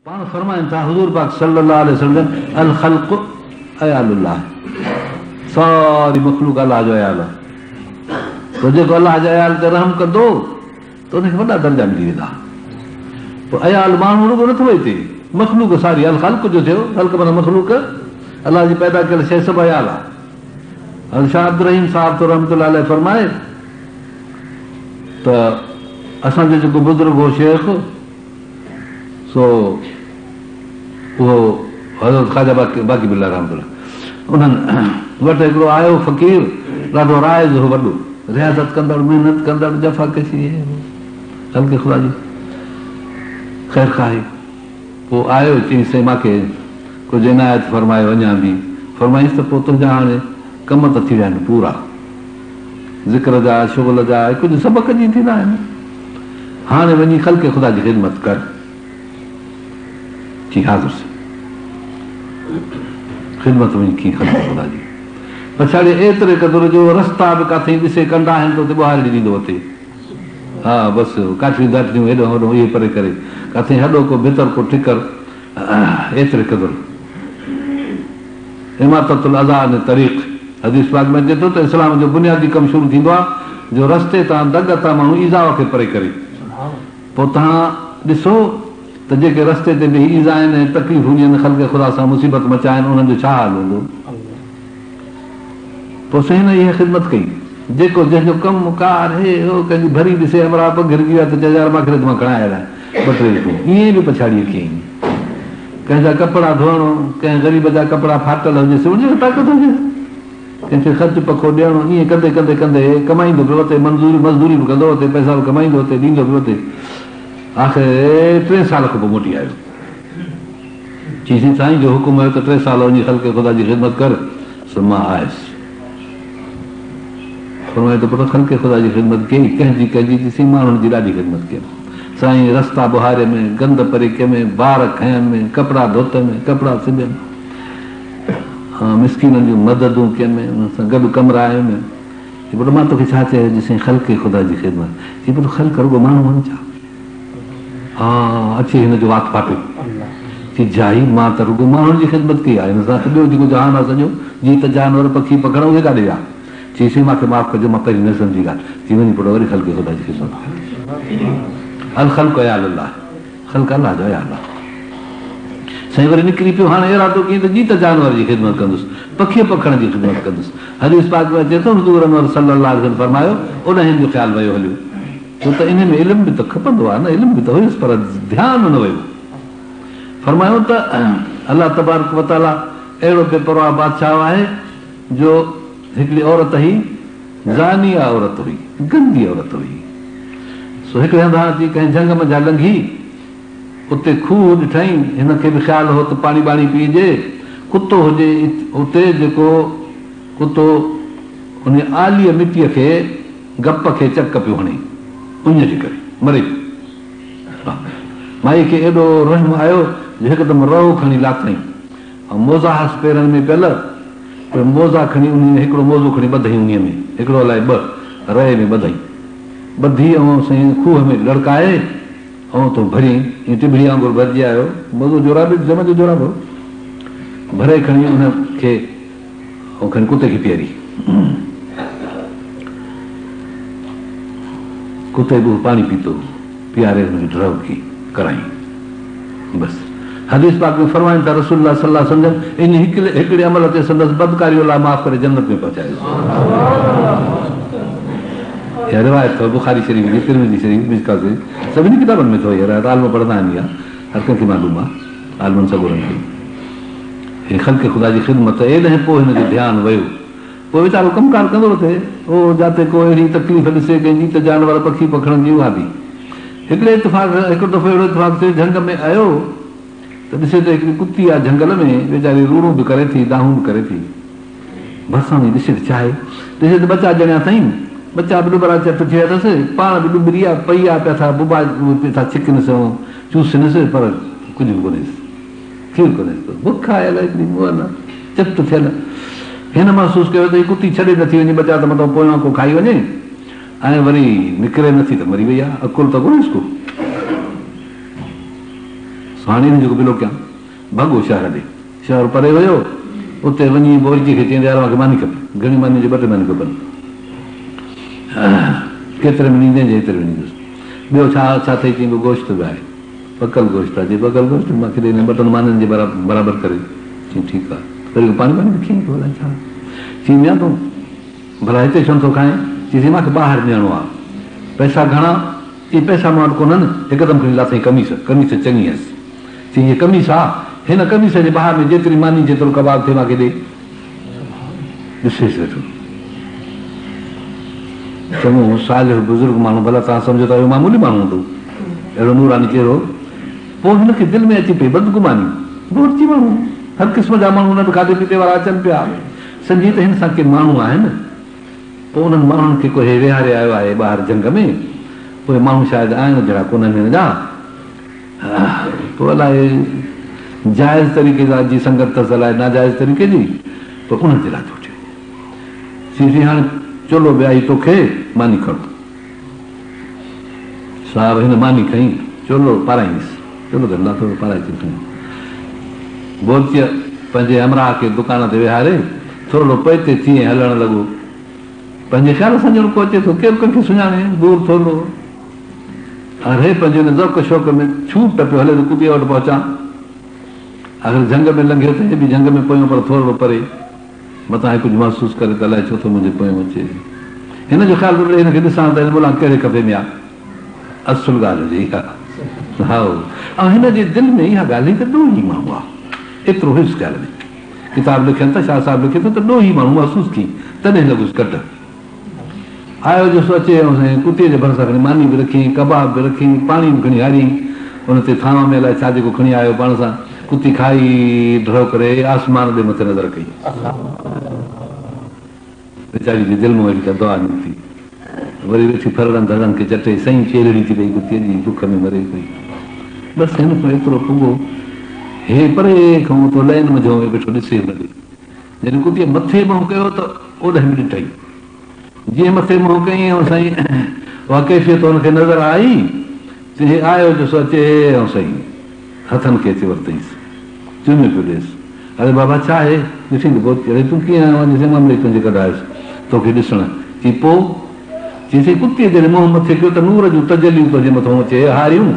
پاڻ فرمائن ٿا حضور پاڪ صلّي اللّٰه عليه وسلّم جن الخلق عيال الله ساري مخلوق الله جو عيال آهي پوء جيڪو الله جي عيال تي رحم ڪندو ته ان کي وڏا درجا ملي ويندا. پوء عيال ماڻهو رڳو نٿو هتي مخلوق ساري الخلق جو ٿيو خلق معنيٰ مخلوق الله جي پيدا ڪيل شيء سڀ عيال آهي. حضرت شاهه عبدالرحيم صاحب ٿو رحمة الله عليه فرمائي ته اسان جو جيڪو بزرگ هو شيخ سو اهو حضرت خواجه باقي بالله رحمة الله انهن وٽ هڪڙو آيو فقير ڏاڍو رائز هو وڏو رياضت ڪندڙ محنت ڪندڙ جفاڪشي خلق خدا جي خير خواهي پوء آيو چيائين سائين مان کي ڪجهه عنايت فرمايو اڃا به فرمائينس ته پوء تنهنجا هاڻي ڪم ته ٿي ويا آهن پورا ذڪر جا شغل جا ڪجهه سبق جيئن ٿيندا آهن هاڻي وڃي خلق خدا جي خدمت ڪر. چي حاضر سائين. خدمت وڃي ڪئي خلق خدا جي. پڇاڙي ايتري قدر جو رستا به ڪاٿئين ڏسي ڪنڊا آهن ته اتي ٻهاري ڏيندو وتي. ها بس ڪاٺيون داٺيون هيڏانهن هوڏانهن اهي پري ڪري ڪاٿئين هڏو ڪو ڀتر ڪو ٺڪر ايتري قدر. اماطة الاذيٰ عن الطريق، حديث پاڪ ۾ اچي ٿو ته اسلام جو بنيادي ڪم شروع ٿيندو آهي جو رستي تان دڳ تان ماڻهو ايذاء کي پري ڪري. پوء توهان ڏسو ته جيڪي رستي تي بيهي ايذائن ۽ تڪليفون ڏين خلق خدا سان مصيبت مچائن انهن جو ڇا حال هوندو؟ پوء سائين هن اها خدمت ڪئي. جيڪو جنهن جو ڪم ڪار هي هو ڪنهن جي ڀري ڏسي همراهه پگهرجي ويا ته چئي يار مان کي ڏي ته مان کڻائي هلان ٻه ٽي رپيون ائين به پڇاڙيء ڪيائين. ڪنهن جا ڪپڙا ڌوئڻ، ڪنهن غريب جا ڪپڙا ڦاٽل هجيس ان جي طاقت هجيس ڪنهن کي خرچ پکو ڏيڻ ائين ڪندي ڪندي ڪندي ڪمائيندو پيو وتي منظوري مزدوري به ڪندو وتي پئسا به ڪمائيندو وتي ڏيندو پيو وتي آخر ٽي سال کان پوء موٽي آيو چيائين سائين جو حڪم هيو ته ٽي سال وڃي خلق خدا جي خدمت ڪر سو مان آيس فرمايو ته پٽ خلق خدا جي خدمت ڪيئي ڪنهن جي ڪنهن جي چيائين ماڻهن جي ڏاڍي خدمت ڪيم سائين رستا ٻهاريم گند پري ڪيم بار کنيم ڪپڙا ڌوتم ڪپڙا سبيم مسڪينن جون مددون ڪيم انهن سان گڏ ڪمرايم چي پٽ مان توکي ڇا چيو جي سائين خلق خدا جي خدمت چي پٽ خلق رڳو ماڻهو آهن ڇا ها اچي هن جو وات ڦاٽو چي جائي مان ته رڳو ماڻهن جي خدمت ڪئي آهي هن سان ته ٻيو جيڪو جهان آهي سڄو جيت جانور پکي پکڻ اهي ڪاڏي ويا چي سائين مان کي معاف ڪجو مان پهرين نه سمجهي ڳالهه چي وڃي پٽ وري خلق خدا جي خدمت ڪر الخلق عيال الله خلق الله جو عيال آهي سائين وري نڪري پيو هاڻي ارادو ڪيائين ته جيت جانور جي خدمت ڪندس پکي پکڻ جي خدمت ڪندس حديث پاڪ ۾ اچي ٿو حضور انور صلي الله عليه وسلم فرمايو اوڏانهن جو خيال ويو هليو ڇو ته انهي ۾ علم به ته کپندو آهي نه، علم به ته هيس پر ڌيان نه ويو. فرمايو ته الله تبارڪ و تعاليٰ اهڙو بي پرواهه بادشاهه آهي جو هڪڙي عورت هئي زانيه عورت هئي، گندي عورت هئي، سو هڪڙي هنڌان اچي ڪنهن جهنگ منجهان لنگهي، اتي کوهه ڏٺائين، هن کي به خيال هو ته پاڻي ٻاڻي پيئجي، ڪتو هجي اتي جيڪو ڪتو انهي آليء مٽيء کي گپ کي چڪ پيو هڻي، اڃ جي ڪري مري پيو. مائيء کي ايڏو رحم آيو جو هڪدم رئو کڻي لاٿائين ۽ موزا هئس پيرن ۾ پيل، پوء موزا کڻي انهيء ۾ هڪڙو موزو کڻي ٻڌائين انهيء ۾ هڪڙو الائي ٻه رئي ۾ ٻڌائين. ٻڌي ۽ سائين کوهه ۾ لڙڪائي ۽ اتان ڀريائين، ائين ٽڀڙي وانگر ڀرجي آيو، موزو جوراب جم جو جوراب هو، ڀري کڻي ان کي ۽ کڻي ڪتي کي پياري. ڪتي به پاڻي پيتو. پياري هن کي ڍؤ ڪي ڪرائين. بس. حديث پاڪ ۾ فرمائن ٿا رسول الله صلي الله عليه وسلم جن ان هڪڙي عمل تي سندس بدڪاريون الله معاف ڪري جنت ۾ پهچايس. اها روايت اٿو بخاري شريف جي، ترمذي شريف، مشڪوة شريف سڀني ڪتابن ۾ اٿو اها روايت عالم پڙهندا آهن اها هر ڪنهن کي معلوم آهي. عالمن سڳورن کي هي خلق خدا جي خدمت ايڏهن پوء هن جو ڌيان ويو. پوء ويچارو ڪم ڪار ڪندو وتي. او جاتي ڪو اهڙي تڪليف ڏسي ڪنهن جيت جانور پکي پکڻن جي اها به. هڪڙي اتفاق هڪڙو دفعو اهڙو اتفاق ٿيو جهنگ ۾ آيو ته ڏسي ته هڪڙي ڪتي آ جهنگل ۾ ويچاري روڙون به ڪري ٿي دانهون به ڪري ٿي. ڀرسان وڃي ڏسي ته ڇا آهي؟ ڏسي ته ٻچا ڄڻيا اٿائين. ٻچا به ڏٻرا چٽ ٿي ويا اٿس. پاڻ به ڏٻري آ پئي آ پيا ٿا ببا پيا ٿا ڇڪنس ۽ چوسنس پر ڪجهه به ڪونهيس. کير ڪونهيس ڪو. بک آيل هڪڙي مئل چٽ ٿيل. هن محسوس ڪيو ته هي ڪتي ڇڏي نٿي وڃي ٻچا ته متان پويان ڪو کائي وڃي ۽ وري نڪري نٿي ته مري وئي آ. عقل ته ڪونهيس ڪو. هاڻي هن جو بلو ڪيان. ڀڳو شهر ڏي. شهر پري ويو. اتي وڃي بورچي کي چيائين ته يار مان کي ماني کپي. گهڻي ماني جو ٻه ٽي مانيون کپن. ڪيتري ۾ ڏيندين؟ چي هيتري ۾ ڏيندس. ٻيو ڇا ڇا اٿئي؟ چيائين ٻيو گوشت به آهي. پڪل گوشت آهي. چي پڪل گوشت به مان کي ڏي هن ٻه ٽن مانين جي برابر ڪري. چيائين ٺيڪ آهي. وري پاڻي ٻاڻي به کيئي ٿو الائي ڇا. چيائين ميان تون ڀلا هتي ڇو نٿو کائين؟ چي سائين مان کي ٻاهر نيڻو آهي. پئسا گهڻا؟ چي پئسا مان وٽ ڪونهن. هڪدم کڻي لاٿائين قميص. قميص چڱي هيس. چي هيء قميص آ. هن قميص جي بها ۾ جيتري ماني جيترو ڪباب ٿئي مان کي ڏي. ڏسيس ويٺو. چڱو صالح بزرگ ماڻهو ڀلا توهان سمجهو ٿا اهو معمولي ماڻهو هوندو. اهڙو نوراني چهرو. پوء هن کي دل ۾ اچي پئي بدگماني. بورچي ماڻهو. هر قسم جا ماڻهو هن وٽ کاڌي پيتي وارا اچن پيا. سمجهي ته هن سان ڪي ماڻهو آهن. پوء انهن ماڻهن کي ڪو هي ويهاري آيو آهي ٻاهر جهنگ ۾. اهي ماڻهو شايد آهن جهڙا ڪونهن هن جا. پوء الائي جائز طريقي سان جي سنگت اٿس الائي ناجائز طريقي جي پوء انهن جي لاء ٿو وٺي وڃي. چي سائين هاڻي چولو به آهي توکي ماني کڻ. صاحب هن ماني کنئي چولو پارائينس. چولو ته هن لاٿو هو پارائي چي کڻي. بورچيء پنهنجي همراهه کي دڪان تي ويهاري ٿورڙو پوئتي ٿي ۽ هلڻ لڳو. پنهنجي خيال سان ڄڻ ڪو اچي ٿو، ڪير ڪنهن کي سڃاڻي، دور ٿورڙو. هي پنهنجي ان ذوق شوق ۾ ڇوٽ پيو هلي ته ڪتيء وٽ پهچان. آخر جهنگ ۾ لنگهيو ته هي به جهنگ ۾ پويون پر ٿورڙو پري. متان هي ڪجهه محسوس ڪري ته الائي ڇو ٿو منهنجي پويون اچي. هن جو خيال ته مڙئي هن کي ڏسان ته هن ملان ڪهڙي خفي ۾ آ. اصل ڳالهه هجي اها. هائو. ۽ هن جي دل ۾ اها ڳالهه هئي ته ڏوهي ماڻهو آ. ايترو هيس خيال ۾. ڪتاب لکن ٿا، شاهه صاحب لکي ٿو ته ڏوهي ماڻهو محسوس ٿي تڏهن لڳس ڪڍ. آيو جو سو اچي ۽ سائين ڪتيء جي ڀرسان کڻي ماني به رکيائين، ڪباب به رکيائين، پاڻي به کڻي هاريائين. ان تي ٿانو ۾ الائي ڇا جيڪو کڻي آيو پاڻ سان. ڪتي کائي ڍؤ ڪري آسمان ڏي مٿي نظر ڪئي. ويچاري جي دل مان اهڙي ڪا دعا نڪتي. وري ويٺي ڦرڙن ڌڙن کي چٽي سئي چيلڙي ٿي پئي ڪتيء جي بک ۾ مري پئي. بس هن کان ايترو پڳو. هي پري کان اتو لين منجهئون ويٺو ڏسي هن ڏي. جڏهن ڪتيء مٿي منهن ڪيو ته اوڏانهن به ڏٺائين. جيئن مٿي منهن ڪيائين ۽ سائين اها ڪيفيت هن کي نظر آئي ته هي آيو جو سو اچي ۽ سائين هٿن کي اچي ورتائينس. چميون پيو ڏيس. اڙي بابا ڇا آهي؟ ڏٺئي ته بورچي اڙي تون ڪيئن آيو آهين؟ مان مڙئي تنهنجي ڪڍ آيس توکي ڏسڻ. چي پوء؟ چي سائين ڪتيء جڏهن منهن مٿي ڪيو ته نور جون تجليون تنهنجي مٿئون اچي هاريون.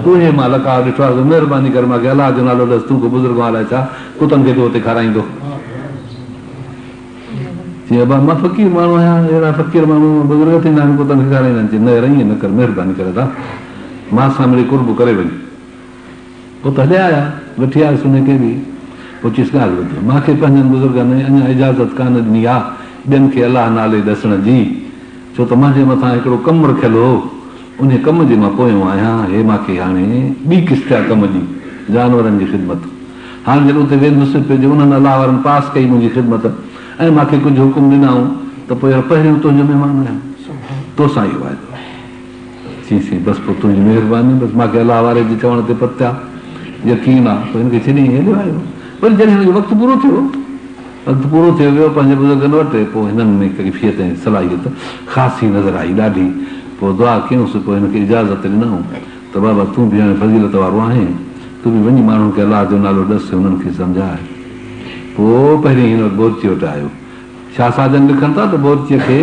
اهي مان لقاء ڏٺو آهي سو مهرباني ڪري مان کي الله جو نالو ڏس تون ڪو بزرگ آهين الائي ڇا ڪتن کي تون اتي کارائيندو. چي ابا مان فقير ماڻهو آهيان اهڙا فقير ماڻهو بزرگ ٿيندا آهن ڪتن کي کارائيندا آهن. چي نه يار ائين نه ڪر مهرباني ڪري ادا مان سان مڙئي قرب ڪري وڃ. پوء ته هليا آيا، وٺي آيس انهي کي به. پوء چيس ڳالهه ٻڌ، مان کي پنهنجن بزرگن اڃا اجازت ڪانه ڏني آ ٻين کي الله نالي ڏسڻ جي، ڇو ته مانجي مٿان هڪڙو ڪم رکيل هو، انهي ڪم جي مان پويون آهيان، هي مان کي هاڻي ٻي قسط آ ڪم جي، جانورن جي خدمت. هاڻي جڏهن اتي ويندس پيو جي انهن الله وارن پاس ڪئي منهنجي خدمت ۽ مان کي ڪجهه حڪم ڏنائون ته پوء يار پهريون تنهنجو مهمان آهيان، توسان اهو واعدو آهي. چيس بس پوء تنهنجي مهرباني، بس مان کي الله واري جي چوڻ تي پت آ، يقين آ. پوء هن کي ڇڏي ائين هليو آيو. وري جڏهن هن جو وقت پورو ٿيو، وقت پورو ٿيو ويو پنهنجي بزرگن وٽ، پوء هنن ۾ ڪيفيت ۽ صلاحيت خاصي نظر آئي ڏاڍي. پوء دعا ڪيونس، پوء هن کي اجازت ڏنائون ته بابا تون به هاڻي فضيلت وارو آهين، تون به وڃي ماڻهن کي الله جو نالو ڏس، هنن کي سمجهاء. پوء پهرين هن وٽ بورچيء وٽ آيو. شاهه صاحب جن لکن ٿا ته بورچيء کي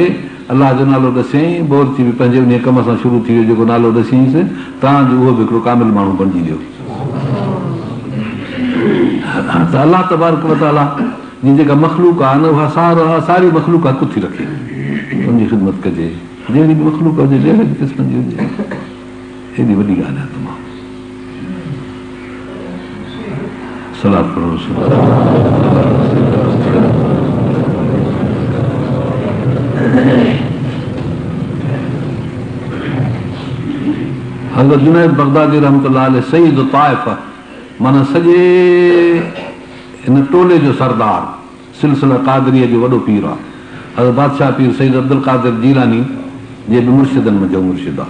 الله جو نالو ڏسيائين، بورچي به پنهنجي انهيء ڪم سان شروع ٿي ويو جيڪو نالو ڏسيائينس، تان جو اهو به هڪڙو ڪامل ماڻهو بڻجي ويو. ته الله تبارڪ وتعاليٰ جي جيڪا مخلوق آهي نه اها ساري مخلوق حق ٿي رکي ان جي خدمت ڪجي، جهڙي به مخلوق هجي، جهڙي به قسم جي هجي، ايڏي وڏي ڳالهه آهي تمام. صلوات پڙهو رسول حضرت جنيد بغدادي رحمة الله عليه سيد الطائفه معنيٰ سڄي هن ٽولي جو سردار سلسله قادريه جو وڏو پير آ. حضرت بادشاهه پير سيد عبدالقادر جيلاني جي به مرشدن منجهون مرشد آ.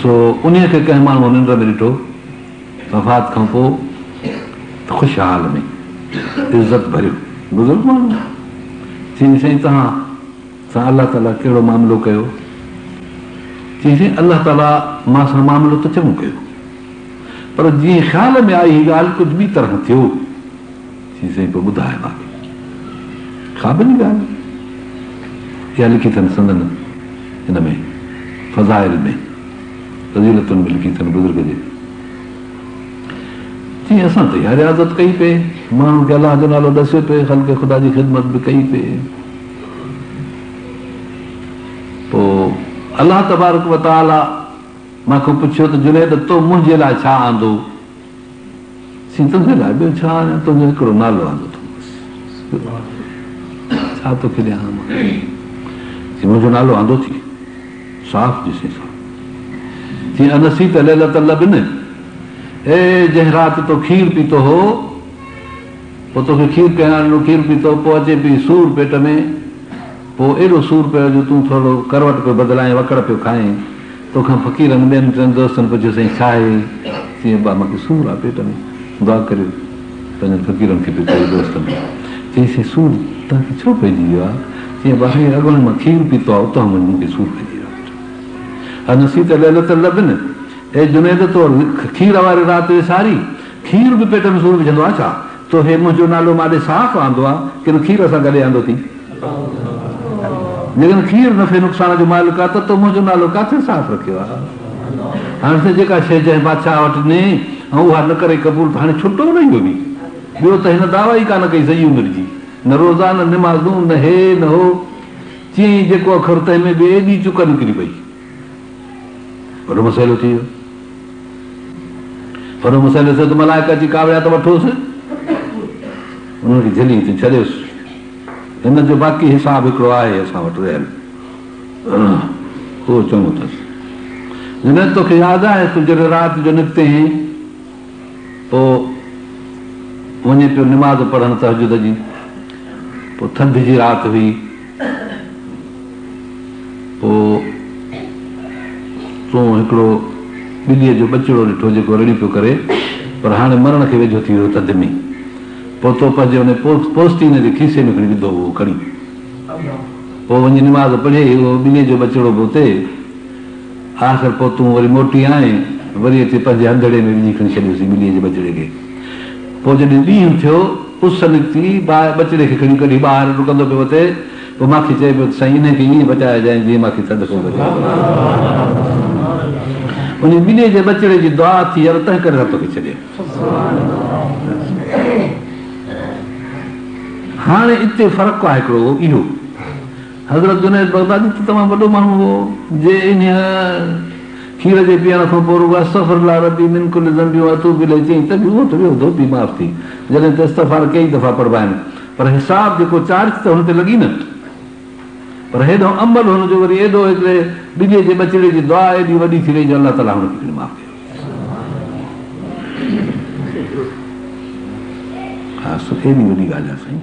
سو انهيء کي ڪنهن ماڻهوء ننڊ ۾ ڏٺو، وفات کان پوء ته خوش حال ۾ عزت ڀريو بزرگ ماڻهو هو. چيائين، سائين توهان سان الله تعاليٰ ڪهڙو معاملو ڪيو؟ چيائين، سائين الله تعاليٰ مان سان معاملو ته چڱو ڪيو. پر جيئن خيال ۾ آئي هي ڳالهه ڪجهه ٻي طرح ٿيو. چي سائين پوء ٻڌاء مان کي. خواب جي ڳالهه اها لکي اٿن سندن هن ۾ فضائل ۾ فضيلتن ۾ لکي اٿن بزرگ جي. چي اسان ته اها رياضت ڪئي پئي، ماڻهن کي الله جو نالو ڏسيو پئي، خلق خدا جي خدمت به ڪئي پئي. پوء الله تبارڪ وتعاليٰ مان کان پڇيو ته جنيد تو منهنجي لاء ڇا آندو؟ چي تنهنجي لاء ٻيو ڇا آڻيان، تنهنجو هڪڙو نالو آندو اٿم بس، ڇا توکي ڏيان مان؟ چي منهنجو نالو آندو ٿي، صاف ڏسين صاف. چي انسيت ليلة اللبن، اي جنهن رات تو کير پيتو هو، پوء توکي کير ڪنهن آڻي ڏنو، کير پيتو، پوء اچي پئي سور پيٽ ۾، پوء ايڏو سور پيو جو تون ٿورڙو ڪروٽ پيو بدلائين، وڪڙ پيو کائين. توکان فقيرن ٻين ٽن دوستن پڇيو سائين ڇا آهي؟ چيائين ابا مونکي سور آ پيٽ ۾ دعا ڪريو. پنهنجن فقيرن کي پيو چوي دوستن کي. چيائين سائين سور توهان کي ڇو پئجي ويو آ؟ چيائين ابا سائين اڳوڻي مان کير پيتو آ اتان مون کي سور پئجي ويو آ پيٽ ۾. انسيت ليلة اللبن اي جنيد تو کير واري رات وساري؟ کير به پيٽ ۾ سور وجهندو آ ڇا؟ تو هي منهنجو نالو مان ڏي صاف آندو آ ڪين کير سان گڏي آندو ٿي؟ جيڪڏهن کير نفعي نقصان جو مالڪ آ ته تو منهنجو نالو ڪاٿي صاف رکيو آ؟ هاڻي سائين جيڪا شيء جنهن بادشاهه وٽ ني ۽ اها نه ڪري قبول ته هاڻي ڇٽو نه اهو به. ٻيو ته هن دعويٰ ئي ڪانه ڪئي سڄي عمر جي. نه روزا نه نمازون نه هي نه هو. چيائين جيڪو اکر تنهن ۾ به ايڏي چڪ نڪري پئي. وڏو مسئلو ٿي ويو. وڏو مسئلو ٿيو ته ملائڪ اچي ڪاوڙيا ته وٺوس. انهن کي جهلي هتي ڇڏيوس. هن جو باقي حساب هڪڙو آهي اسان وٽ رهيل. اهو چڱو اٿس. جنيد توکي ياد آهي تون جڏهن رات جو نڪتين هئين پوء وڃين پيو نماز پڙهڻ تهجد جي پوء ٿڌ جي رات هئي پوء تون هڪڙو ٻليء جو ٻچڙو ڏٺو جيڪو رڙيون پيو ڪري پر هاڻي مرڻ کي ويجهو ٿي ويو ٿڌ ۾. پوء تو پنهنجي ان پوستين جي کيسي ۾ کڻي وڌو اهو کڻي. پوء وڃي نماز پڙهيئي اهو ٻليء جو ٻچڙو به اتي. آخر پوء تون وري موٽي آئين وري اچي پنهنجي هنڌڙي ۾ وجهي کڻي ڇڏيوسين ٻليء جي ٻچڙي کي. پوء جڏهن ڏينهن ٿيو، اس نڪتي، باهه ٻچڙي کي کڻي ڪڍي ٻاهر ڊڪندو پيو وتي. پوء مان کي چئي پيو ته سائين انهيء کي ائين بچائجانء جيئن مان کي ٿڌ کان بچايو. انهيء ٻليء جي ٻچڙي جي دعا ٿي يار تنهن ڪري اسان توکي ڇڏيو. هاڻي اتي فرق آهي هڪڙو اهو حضرت جنيد بغدادي ته تمام وڏو ماڻهو هو جي انهيء کير جي پيئڻ کان پوء رڳو استغفر الله ربي من ڪل ذنب واتوب اليه چيائين ته به اهو ته ويو ڌوپي معاف ٿي جڏهن ته استغفار ڪيئي دفعا پڙهبا آهن پر حساب جيڪو چارج ته هن تي لڳي نه پر هيڏو عمل هن جو وري ايڏو هڪڙي ٻليء جي ٻچڙي جي دعا ايڏي وڏي ٿي وئي جو الله تعاليٰ هن کي کڻي معاف ڪيو. ها سو ايڏي وڏي ڳالهه آهي سائين.